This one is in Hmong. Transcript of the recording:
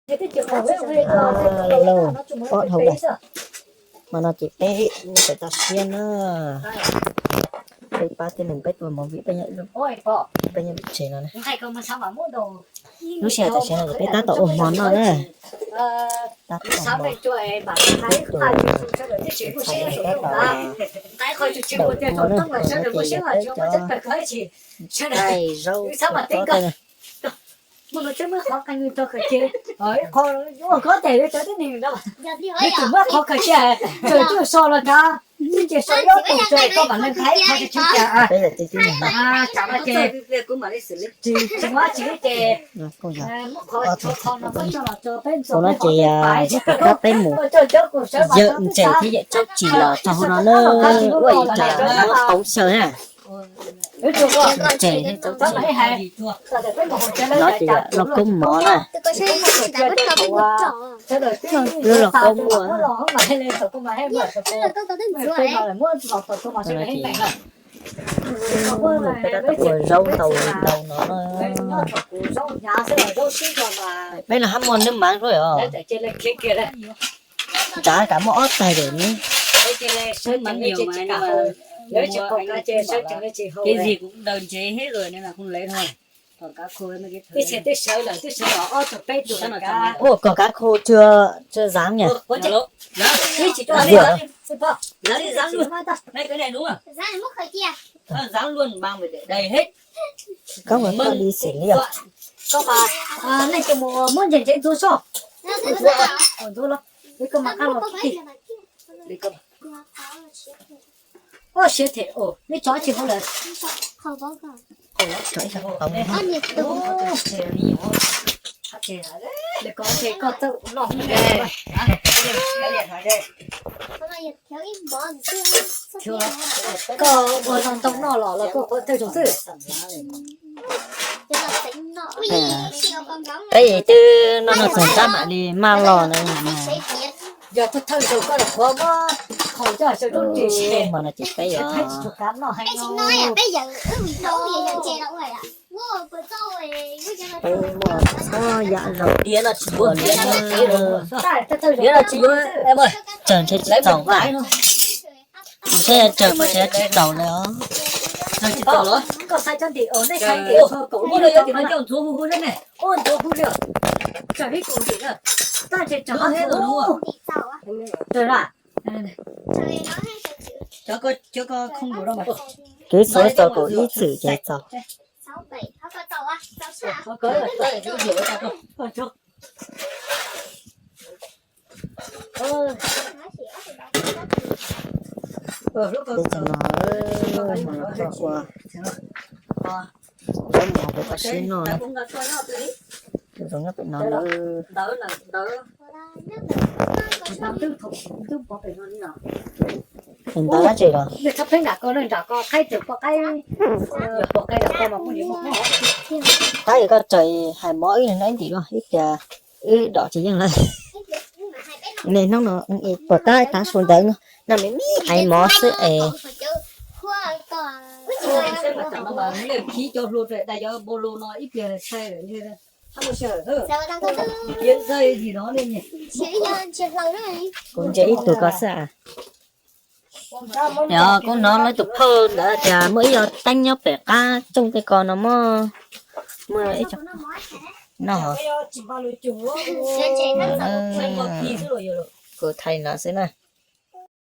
Lauj, ob hauv lawm. Mas no ces peb mus pem toj siab na. Peb pab tib neeg peb tua movie, peb nyob, peb nyob lub tsev no na. Lub sij hawm tam sim no ces peb tab tom ua hmo noj na. Tab tom ua hmo. Peb tus tab tom dawm kua na, no ces peb cov nqaij zaub cov tob tej na. Peb yog tib tib neeg na. Ua no ces peb mus yawm ntses thiab yawm tsaub tsis los txog hauv no na, ua ib co muab poob xyaw na. Ntses thiab tsaub tsis. No ces yog lauj kaub mov na. Lub lauj kaub muaj na. Ces peb tab tom ua zaub ntau ntau no na. Peb no hab muaj nub mav xwb os. Nrad kam muaj ob tag lawm ne. Kev zig kuv daws ntsev thiab lawm ne mas kuv lev no. Ua kom kav khu tsw zaav nyam. Koj mus koj li xim li os. Koj mas, nej cov mus muab ntses ntsev ntxuav soj. Ntxuav los, koj mas qab los. Ua siav them, nej tso tsis hauv lawm. Koj ua no ntau noj los los koj qhuav thawj zaug xwb. Peb twb noj noj txog rab mam li maj los na. Yog thawj zaug koj los qhuav muab qhau coj saum roob ris. Hmo no ces peb yuav tsis tau kav noj heev no. Peb muaj txhua yam zoo diav no tsis yuav li. Diav no tsis yuav, tsawg ntshe tsis txaus vaj. Ntshe tsawg mas ntshe tsis txaus li os. Koj saib tsob ntim, nej saib ntim kaum lub no cov no coj ntxuav hu hu ne. Ua ntxuav hu li, tsawg ib kaum ntim na. Tab ntshe tsawg hab ntxuav. Kev xuav txaus kaum ib txwm ces txaus. Txog no, ua, ua mus pem toj siab no, tus zoo nyob pem no lawm. Ntawd dab tsi los? Qaib koj tsaws hais mov wb no ib ntim los ib tias wb dom tsis yeej lawm. Nej hnub no puas tab tav su ntawd no me me hais mov xwb es. Kuv ntsia ib tug ko xwb. Yog kuv hnov lawv tus phauj ntawd tias muaj ib co teeb nyob pem qab tsooj tej ko no muaj, muaj ib co no. Kuv thaij no xwb na.